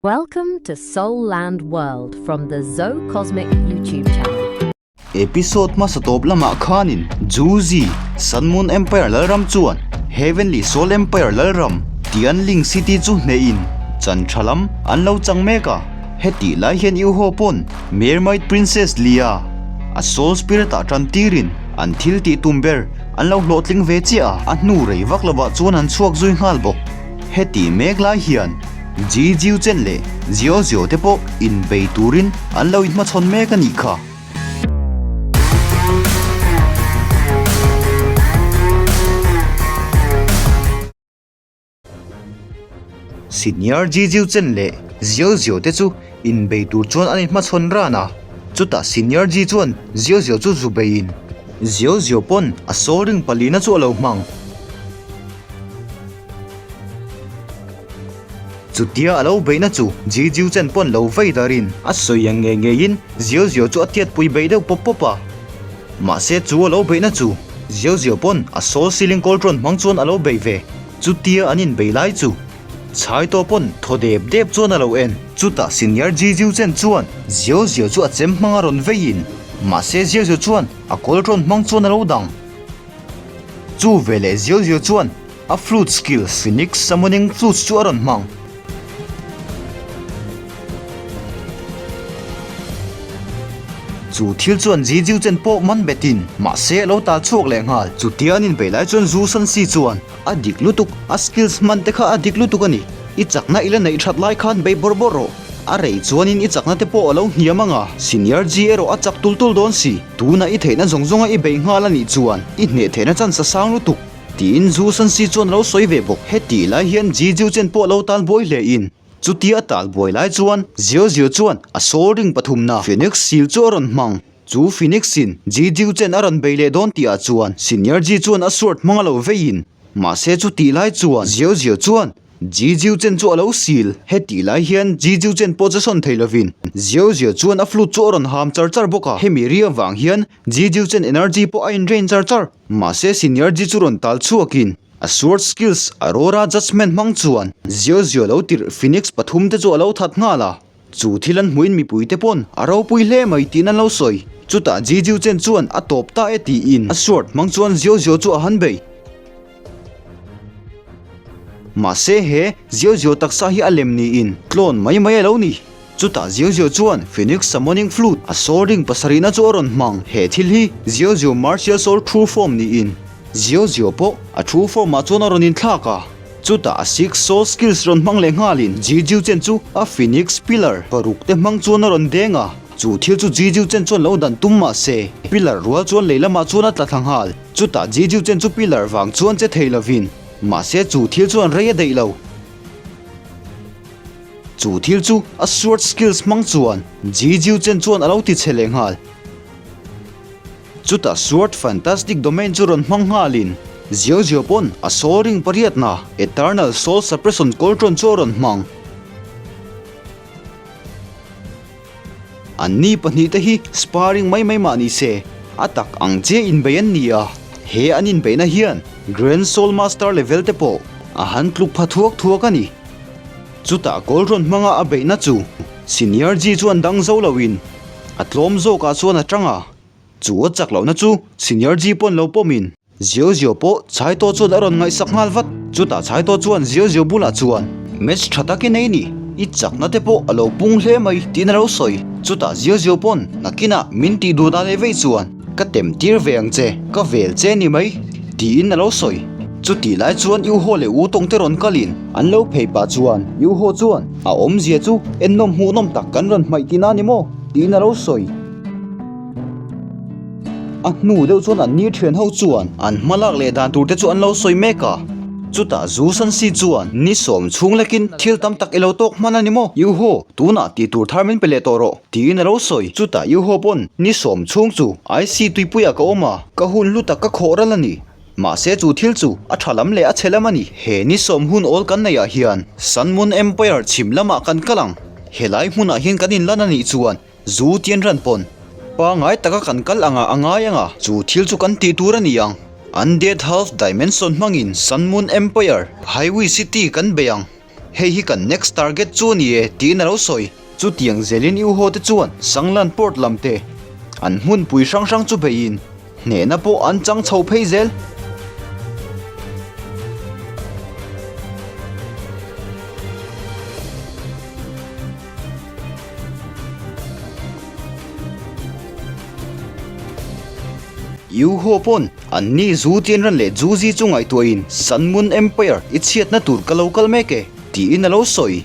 Welcome to Soul Land World from the Zo Cosmic YouTube channel. Episode hmasa tawp lamah khanin Juzi, Sun Moon Empire lalram chuan Heavenly Soul Empire lalram Tianling City chu hnehin chan tha lam an lo chang mek a. Hetih lai hian Yuho pawn Mermaid Princess Lia a Soul Spirit ah tan tirin an thil tih tum ber an lo hlawhtling ve chiah a, a hnu rei vak lovah chuan an chhuak zui nghal bawk. Hetih mek lai hian Ji Jiu Chen leh Jiao Jiao te pawh inbei turin an lo inhmachhawn mek a nih kha. Senior Ji Jiu Chen leh Jiao Jiao te chu inbei tur chuan an inhmachhawn ran a, chutah Senior Ji chuan Jiao Jiao chu zu beiin Jiao Jiao pawn a soul ring palina chu a lo hmang. Chutia a lo beihna chu Ji Jiu Chen pawn lo vei darin a sawi ang ngei ngeiin Jiao Jiao chu a tiatpui beih deuh pawp pawp a. Mahse chu a lo beihna chu Jiao Jiao pawn a soul sealing cauldron hmang chuan a lo bei ve. Chutia an inbei lai chu Chhai tawh pawn thaw dep dep chuan a lo en. Chutah Senior Ji Jiu Chen chuan Jiao Jiao chu a chem hmang a rawn veiin mahse Jiao Jiao chuan a cauldron hmang chuan a lo dang. Chu veleh Jiao Jiao chuan a flute skill Phoenix Summoning Flutes chu a rawn hmang. Chu thil chuan Ji Jiu Chen pawh man betin mahse a lo tal chhuak leh nghal. Chutia an inbeih lai chuan Zhu San Si chuan a dik lutuk, a skills hman te kha a dik lutuk a ni. I chakna i la neih that lai khan bei bawrh bawrh rawh. A rei chuanin i chakna te pawh a lo hniam ang a, Senior Ji erawh a chak tul tul dawn si. Tuna i theihna zawng zawnga i beih nghal a nih chuan i hneh theihna chance a sang lutuk. Tiin Zhu San Si chuan a lo sawi ve bawk. Hetih lai hian Ji Jiu Chen pawh a lo tal buai hle in. Chutia a tal buai lai chuan Jiao Jiao chuan a soul ring pathumna Phoenix Seal chu a rawn hmang. Chu Phoenix in Ji Jiu Chen a rawn bei leh dawn tihah chuan Senior Ji chuan a sword hmang a lo vei in. Mahse chutih lai chuan Jiao Jiao chuan Ji Jiu Chen chu a lo sil. Hetih lai hian Ji Jiu Chen pawh che sawn thei lovin Jiao Jiao chuan a flute chu a rawn ham char char bawk a. Hemi ri avang hian Ji Jiu Chen energy pawh a in drain char char. Mahse Senior Ji chu rawn tal chhuakin a sword skills Aurora Judgement hmang chuan Jiao Jiao lo tirh Phoenix pathum te chu a lo that nghal a. Chu thil an hmuin mipui te pawn a ropui hle mai tiin an lo sawi. Chutah Ji Jiu Chen chuan a tawp ta e tiin a sword hmang chuan Jiao Jiao chu a han bei. Mahse he Jiao Jiao taksa hi a lem niin tlawn mai mai a lo ni. Chutah Jiao Jiao chuan Phoenix Summoning Flute a soul ring pasarihna chu a rawn hmang. He thil hi Jiao Jiao Martial Soul True Form niin Jiao Jiao pawh a true form ah chuan a rawn inthlak a. Chutah a Six Soul Skills rawn hmang leh nghalin Ji Jiu Chen chu a Phoenix Pillar paruk te hmang chuan a rawn deng a. Chu thil chu Ji Jiu Chen chuan lo dan tum mah se, Pillar rual chuan lei lamah chuan a tla thla nghal. Chutah Ji Jiu Chen chu Pillar vang chuan che thei lovin, mahse chu thil chuan rei a daih lo. Chu thil chu a Sword Skills hmang chuan Ji Jiu Chen chuan a lo ti che leh nghal. Chutah Sword Fantastic Domain chu rawn hmang nghalin Jiao Jiao pawn a Soul Ring pariatna Eternal Soul Suppression Cauldron chu a rawn hmang. An ni pahnihte hi sparring mai mai mah ni se, a tak ang chiah inbei an ni a, he an inbeihna hian Grand Soul Master level te pawh a han tluk pha thuak thuak a ni. Chutah Cauldron hmanga a beihna chu Senior Ji chuan dang zo loin a tlawm zawkah chuan a tang a, chu a chak lohna chu Senior Ji pawn lo pawmin Jiao Jiao pawh Chai Taw chuan a rawn ngaihsak nghal vat. Chutah Chai Taw chuan Jiao Jiao bulah chuan, Match tha takin ei ni, i chakna te pawh a lo pung hle mai tiin a lo sawi. Chutah Jiao Jiao pawn nakinah min tih duh dan leh vei chuan ka tem tir ve ang che, ka vel che ni mai tiin a lo sawi. Chutih lai chuan U Haw leh U Tawng te rawn kalin an lo phei pah chuan U Haw chuan a awmzia chu ennawm hmuhnawm tak kan rawn hmaih tihna ni maw tiin a lo sawi. A hnu deuh chuan an ni thian ho chuan an hma lak leh dan tur te chu an lo sawi mek a. Chutah Zu Sansi chuan ni sawm chhung lekin thil tam tak i lo tawk hman a ni maw? Yu Ho, tunah tih tur thar min pe leh tawh rawh, tiin a lo sawi. Chutah Yu Ho pawn ni sawm chhung chu IC tuipuiah ka awm a, ka hun hlu tak ka khawh ral a ni. Mahse chu thil chu a tha lam leh a chhe lam a ni. He ni sawm hun awl kan neihah hian Sun Moon Empire chhim lamah kan kal ang. Helai hmunah hian kan inlan a nih chuan Zu tian ran pawn pangai taka kan kal anga a ngai anga chu thil chu kan tih tur a ni ang. Undead Half Dimension hmangin Sun Moon Empire, Highway City kan bei ang. Hei hi kan next target chu a ni e, tiin a lo sawi. Chutiang zelin Iuho te chuan Sanglan Port lam te an hmunpui hrang hrang chu beiin hnehna pawh an chang chho phei zel. Iuho pawn an ni Zu Tianran leh Zu Zi chu ngaihtuahin Sun Moon Empire i chhiatna tur ka lo kal mek e, tiin a lo sawi.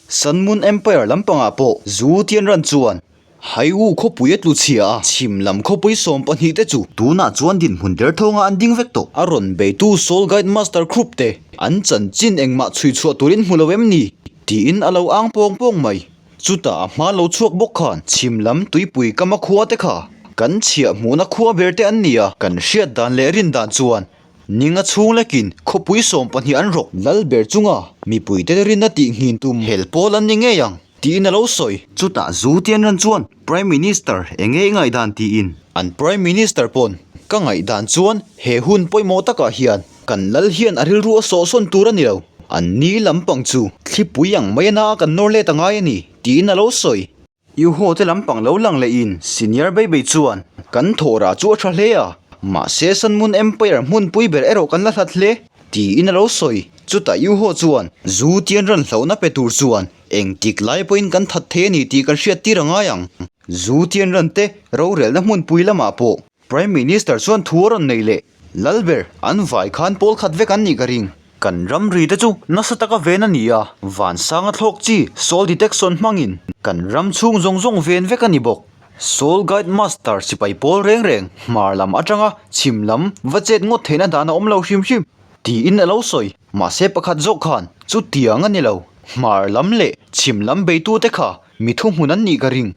Sun Moon Empire lampangah pawh Zu Tianran chuan Haiwu khawpui a tlu chhia a, chhim lam khawpui 12 te chu tunah chuan dinhmun derthawngah an ding vek tawh. A rawn beitu Soul Guide Master Krupp te an chanchin engmah chhui chhuah turin hmu lo em ni? tiin a lo ang pawng pawng mai. Chutah a hma lo chhuak bawk khan chhim lam tuipui kama khua te kha kan chhiah hmuhna khua ber te an ni a, kan hriat dan leh rin dan chuan Ninga chhung lekin khawpui 12 an rawk lal ber chunga mipuite rinna tih nghin tum hel pawl an ni ngei ang tiin a lo sawi. Chutah Zu Tianran chuan Prime Minister eng nge i ngaihdan tiin. An Prime Minister pawn ka ngaihdan chuan he hun pawimawh takah hian kan lal hian a rilru a sawhsawn tur a ni lo. An ni lampang chu thlipui ang mai ana a kan nawr let a ngai a ni tiin a lo sawi. Iuho te lampang lo lang lehin Senior Baby chuan kan thawhrah chu a tha hle a, mahse Sun Moon Empire hmunpui ber erawh kan la hlat hle tiin a lo sawi. Chutah Iuho chuan Zu Tianran hlauhna pe tur chuan engtik lai pawhin kan that thei a ni tih kan hriat tir a ngai ang. Zu Tianran te rorelna hmunpui lamah pawh Prime Minister chuan thu a rawn nei leh Lalber an vai khan pawl khat vek an nih ka ring. Kan ramri te chu nasa taka ven a ni a, vansanga thlawk chi soul detection hmangin kan ram chhung zawng zawng ven vek a ni bawk. Soul Guide Master sipai pawl reng reng hmar lam atanga chhim lam va chet ngawt theihna dan a awm lo hrim hrim tiin a lo sawi. Mahse pakhat zawk khan chutiang a ni lo, hmar lam leh chhim lam beitute kha mi thuhmun an nih ka ring.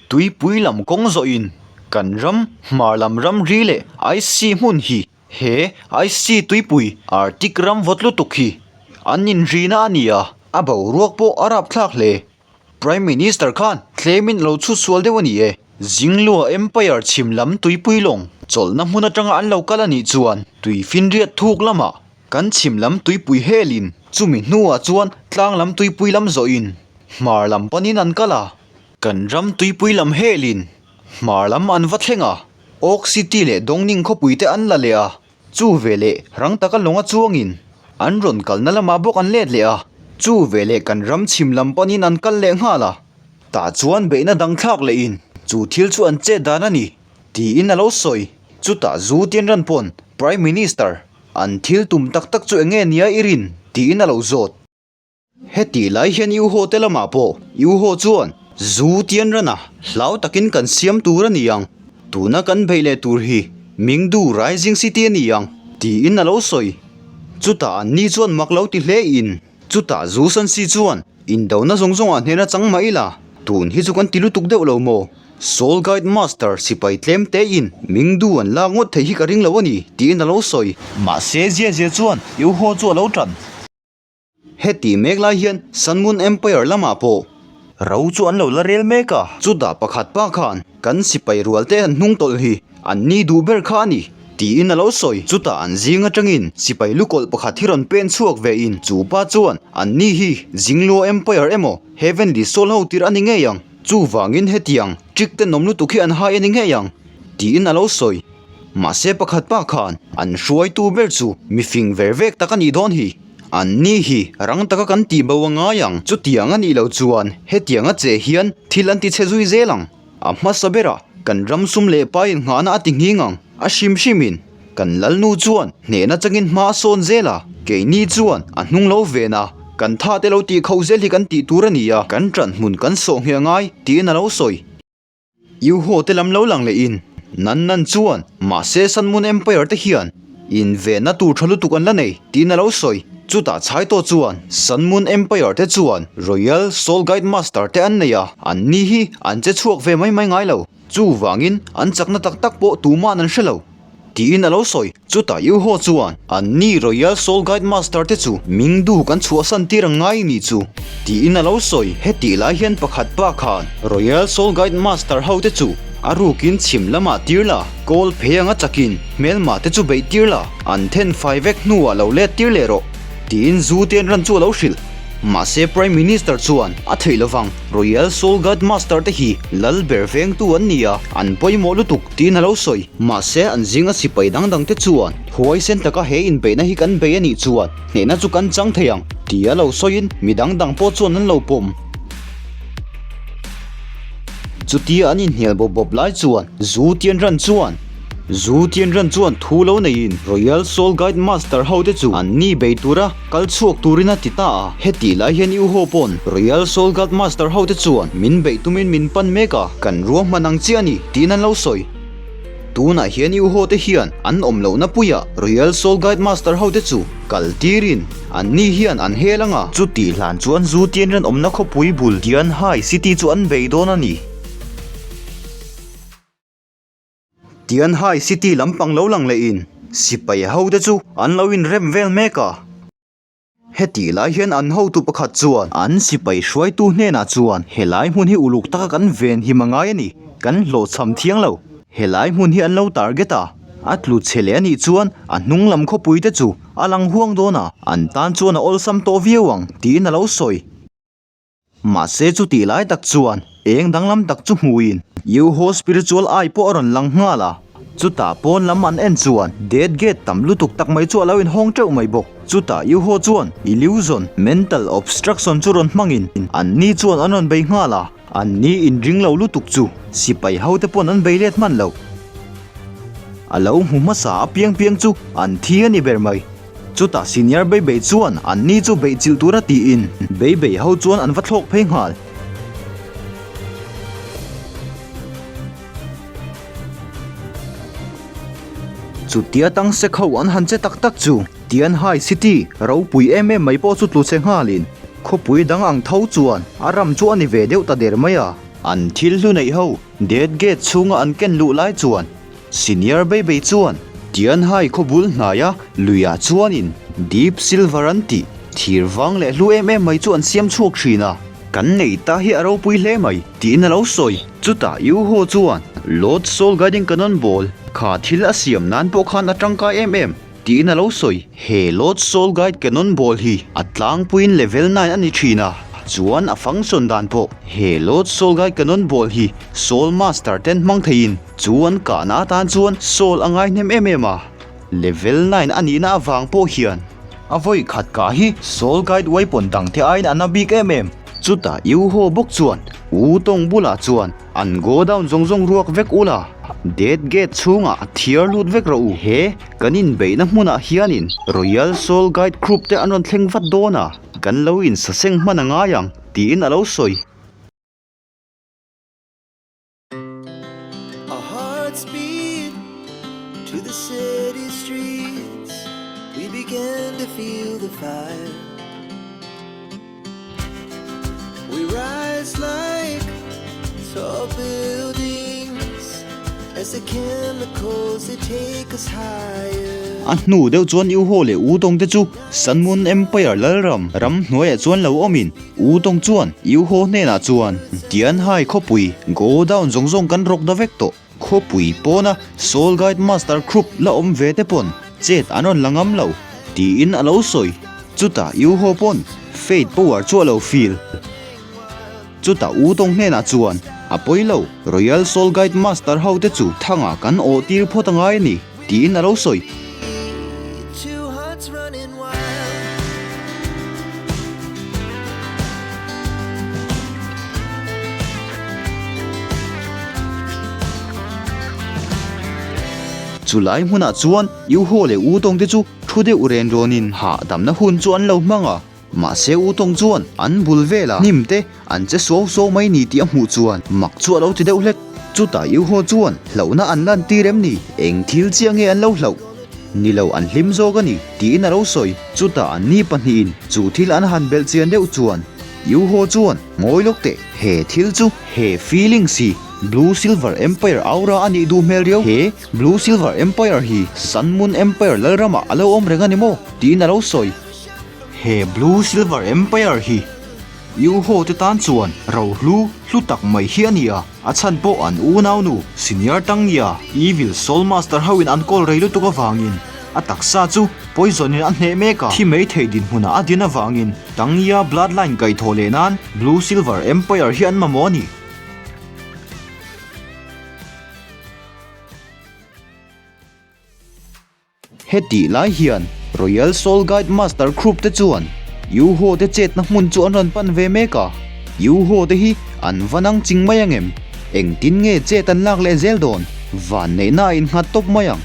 Tuipui lam kawng zawhin kan ram hmar lam ramri leh IC hmun hi he IC tuipui Arctic ram vawt lutuk hi an inrina a ni a, a boruak pawh a rapthlak hle. Prime Minister khan tlemin a lo chhut sual deuh a ni e. Zinglua Empire chhim lam tuipui lawng chawlhna hmun atanga an lo kal a nih chuan tuifinriat thuk lamah kan chhim lam tuipui helin chumi hnuah chuan tlang lam tuipui lam zawhin hmar lam panin an kal a. Kan ram tuipui lam helin hmar lam an va thleng a, Oak City leh Dongning khawpui te an la leh a, chu veleh rang taka lawnga chuangin an rawn kalna lamah bawk an let leh a, chu veleh kan ram chhim lam panin an kal leh nghal a, tah chuan beihna dang thlak lehin chu thil chu an chet dan a ni tiin a lo sawi. Chutah Zu Tianran pawn Prime Minister an thil tum tak tak chu eng nge nia i rin tiin a lo zawt. Heti lai hian Iuho te lamah pawh Iuho chuan Zu Tianrana hlau takin kan siam tur a ni ang, tuna kan beih leh tur hi Mingdu Rising City a ni ang, tiin a lo sawi. Chutah anni chuan mak lo ti hle in, chutah Zu Sansi chuan indona zawng zawngah hnehna chang mah ila, tun hi chu kan ti lutuk deuh lo maw? Soul Guide Master sipai tlem tein Mingdu an lak ngawt thei hi ka ring lo a ni, tiin a lo sawi. Mahse Zia Zia chuan Iuho chu a lo tan. Heti mek lai hian Sun Moon Empire lamah pawh ro chu an lo la rel mek a, chutah pakhat pa khan kan sipai rual te an hnung tawlh hi an ni duh ber kha a ni tiin a lo sawi. Chutah an zing atangin sipai lukawlh pakhat hi rawn pen chhuak ve in chu pa chuan an ni hi Jingluo Empire emaw Heavenly Soul ho tir a ni ngei ang, chuvangin hetiang trick tenawm lutuk hi an hai a ni ngei ang tiin a lo sawi. Mahse pakhat pa khan an hruaitu ber chu mifing ver vek tak a nih dawn hi. An ni hi rang taka kan tih bo a ngai ang. Chutiang a nih loh chuan hetiang a che hian thil an ti chhe zui zel ang. A hmasa berah kan ram sum leh pai innghahna a ti nghing ang. A hrim hrimin kan lalnu chuan hnehna changin hma a sawn zel a, keini chuan a hnung lo ven a, kan tha te lo tih kho zel hi kan tih tur a ni a, kan ṭan hmun kan sawh ngheh a ngai tiin a lo sawi. Iuho te lam lo lang leh in Nan Nan chuan mahse Sun Moon Empire te hian in venna tur tha lutuk an la nei tiin a lo sawi. Chutah Chhaitaw chuan Sun Moon Empire te chuan Royal Soul Guide Master te an nei a, an ni hi an che chhuak ve mai mai ngai lo. Chuvangin an chakna tak tak pawh tuma'n an hre lo. Tiin a lo sawi. Chutah Iuho chuan, An ni Royal Soul Guide Master te chu Mingdu kan chhuahsan tir ang ngai ni chu, tiin a lo sawi. Hetih lai hian pakhat pa khan Royal Soul Guide Master ho te chu a rukin chhim lamah tir la, kawl phei anga chakin hmelma te chu beih tir la, an then fai vek hnuah lo let tir leh rawh, Tiin Zhu Tianran chu a lo hrilh. Mahse Prime Minister chuan a theih lovang, Royal Soul Guard Master te hi lal ber vengtu an ni a, an pawimawh lutuk tiin a lo sawi. Mahse an zinga sipai dang dang te chuan huaisen taka he inbeihna hi kan bei a nih chuan hnehna chu kan chang thei ang tia lo sawiin mi dang dang pawh chuan an lo pawm. Chutia an inhnial bawp bawp lai chuan Zhu Tianran chuan Zhu Tianran chuan thu lo neiin Royal Soul Guide Master ho te chu an ni bei tura kal chhuak turin a ti ta a. Hetih lai hian U Ho pawn Royal Soul Guide Master ho te chuan min beih tumin min pan mek a, kan ruahman ang chiah a ni tiin an lo sawi. Tunah hian U Ho te hian an awm lohna puiah Royal Soul Guide Master ho te chu kal tirin an ni hian an hel ang a. Chutih hlan chuan Zhu Tianran awmna khawpui bul Tianhai City chu an bei dawn a ni. Tianhai City lampang lo lang lehin sipai hote chu an lo inrem vel mek a. Hetih lai hian an hotu pakhat chuan an sipai hruaitu hnenah chuan helai hmun hi uluk taka kan ven him a ngai a ni, kan hlawhchham thiang lo. Helai hmun hi an lo target a, a tlu chhe leh a nih chuan a hnung lam khawpui te chu a lang huang dawn a, an tan chuan a awlsam tawh viau ang tiin a lo sawi. Mahse chutih lai tak chuan eng danglam tak chu hmuin Yuho spiritual eye pawh a rawn lang nghal a, chutah pawn lam an en chuan death gate tam lutuk tak mai chu a lo inhawng teuh mai bawk. Chutah Yuho chuan illusion, mental obstruction chu rawn hmangin an ni chuan an rawn bei nghal a, an ni inring lo lutuk chu sipai hote pawn an bei let hman lo. A lo hmu hmasa apiang piang chu an thi a ni ber mai. Chutah senior Beibei chuan an ni chu beih chilh tura tiin Beibei ho chuan an va thlawk phei nghal. Chutia tang sek ho an han che tak tak chu Tianhai City ropui em em mai pawh chu tlu che nghalin khawpui dang ang tho chuan a ram chu a ni ve deuh ta der mai a. An thil hlu neih ho Death Gate chhunga an ken luh lai chuan Senior Beibei chuan Tianhai khaw bul hnaia luiah chuanin Deep Silver an tih thir vang leh hlu em em mai chu an siam chhuak thin a, kan nei ta hi a ropui hle mai tiin a lo sawi. Chutah Yu Ho chuan Lord Soul Guiding Cannon Ball kha thil a siam nan pawh khan a tangkai em em tiin a lo sawi. He Lord Soul Guide Cannon Ball hi a tlangpuiin level nine a ni thin a, chuan a function dan pawh he Lord Soul Guide Cannon Ball hi Soul Master ten hmang theiin Chu an kahna atan chuan Saul a ngai hnem em em a, level nine a nihna avang pawh hian a vawi khat kah hi Soul Guide weapon dangte aiin a na bik em em. Chutah Yu Ho bawk chuan U Tawng bulah chuan an go down zawng zawng ruak vek ula, Death Gate chhungah thiar lut vek rawh u. He kan inbeihna hmunah hianin Royal Soul Guide Group te an rawn thleng vat dawn a, kan lo insaseng hman a ngai ang, tiin a lo sawi. Our hearts beat to the city streets We began to feel the fire We rise like tall buildings As the chemicals they take us higher A hnu deuh chuan U Ho leh U Tawng te chu Sun Moon Empire lalram ram hnuaiah chuan lo awmin U Tawng chuan U Ho hnenah chuan, Tianhai khawpui go down zawng zawng kan rawk da vek tawh. Khawpui pawna Soul Guide Master Group la awm ve te pawn chet an rawn la ngam lo, tiin a lo sawi. Chutah U Ho pawn Fate Power chu a lo feel. Chutah U Tawng hnenah chuan, A pawi lo, Royal Soul Guide Master ho te chu thangah kan awh tir phawt a ngai a ni, tiin a lo sawi. Chulai hmunah chuan U Ho leh U Tawng te chu thu deuh ren rawnin hahdamna hun chu an lo hmang a. Mahse U Tawng chuan an bul velah hnim te an che suau suau mai ni tih a hmuh chuan mak chu a lo ti deuh hlek. Chutah U Ho chuan hlauhna an lan tir em ni? Eng thil chiah nge an lo hlauh? Ni lo an hlim zawk a ni tiin a lo sawi. Chutah an ni pahnihin chu thil an han belh chian deuh chuan U Ho chuan ngawi lawk teh he thil chu he feelings hi Blue Silver Empire aura a nih duh hmel riau. He Blue Silver Empire hi Sun Moon Empire lalramah a lo awm reng a ni maw? tiin a lo sawi. He Blue Silver Empire hi U Ho te tan chuan rohlu hlu tak mai hi a ni a, a chhan pawh an unaunu Senior Tangya, Evil Soul Master ho in an kawl rei lutuk avangin. A taksa chu poison in a hneh mek a, thi mai thei dinhmunah a din avangin Tangya bloodline kaihthawh leh nan Blue Silver Empire hi an mamawh a ni. Hetih lai hian Royal Soul Guide Master Group te chuan Yu Ho te chetna hmun chu an rawn pan ve mek a, Yu Ho te hi an va nang ching mai ang em? Engtin nge chet an lak leh zel dawn? Vanneihna a innghat tawp mai ang.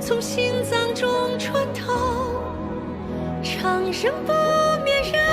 从心脏中穿透，长生不灭。